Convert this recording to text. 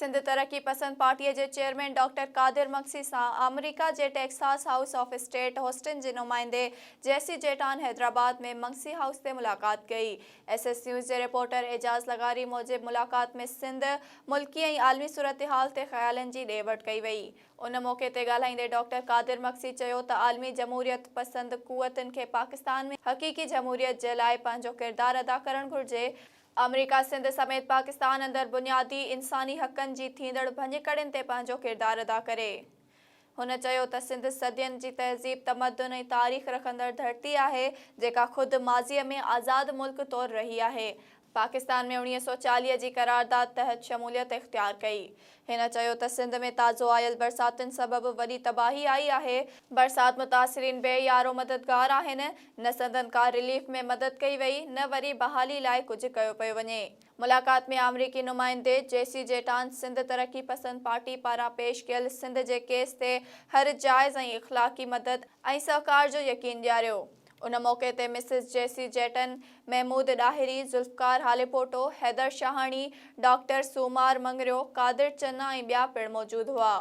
سنڌ ترقي پسند پارٽيء جي چيئرمين ڊاڪٽر قادر مگسي سان آمريڪا جي Texas house of state Houston جي نمائندي جيسي جيٽان حيدرآباد ۾ مگسي هائوس تي ملاقات ڪئي. ايس ايس نيوز جي رپورٽر اعجاز لغاري موجب ملاقات ۾ سنڌ، ملڪي ۽ عالمي صورتحال تي خيالن جي ڏي وٺ ڪئي وئي. ان موقعي تي ڳالهائيندي ڊاڪٽر قادر مگسي چيو ته عالمي جمهوريت پسند قوتن کي پاڪستان ۾ حقيقي جمهوريت جي لاء پنهنجو ڪردار ادا ڪرڻ گهرجي. آمريڪا سنڌ سميت پاڪستان اندر بنيادي انساني حقن جي ٿيندڙ ڀڃڪڙين تي پنهنجو ڪردار ادا ڪري. هن چيو ته سنڌ صدين جي تهذيب، تمدن ۽ تاريخ رکندڙ ڌرتي آهي، جيڪا خود ماضيء ۾ آزاد ملڪ طور رهي آهي. پاڪستان ۾ 1940 جي قرارداد تحت شموليت اختيار ڪئي. هن چيو ته سنڌ ۾ تازو آيل برساتن سبب وڏي تباهي آئي آهي، برسات متاثرين بي يارو مددگار آهن، نه سندن ڪا رليف ۾ مدد ڪئي وئي نه وري بحالي لاء ڪجهه ڪيو پيو وڃي. ملاقات ۾ آمريڪي نمائندي جيسي جيٽان سنڌ ترقي پسند پارٽي پاران پيش ڪيل سنڌ جي ڪيس تي هر جائز ۽ اخلاقي مدد ۽ سهڪار جو يقين ڏياريو. ان موقعي تي مسز جيسي جيٽن، محمود ڏاهري، ذوالفقار هاليپوٽو، حيدر شاهاڻي، ڊاڪٽر سومار مڱريو، قادر چنا ۽ ٻيا پڻ موجود هئا.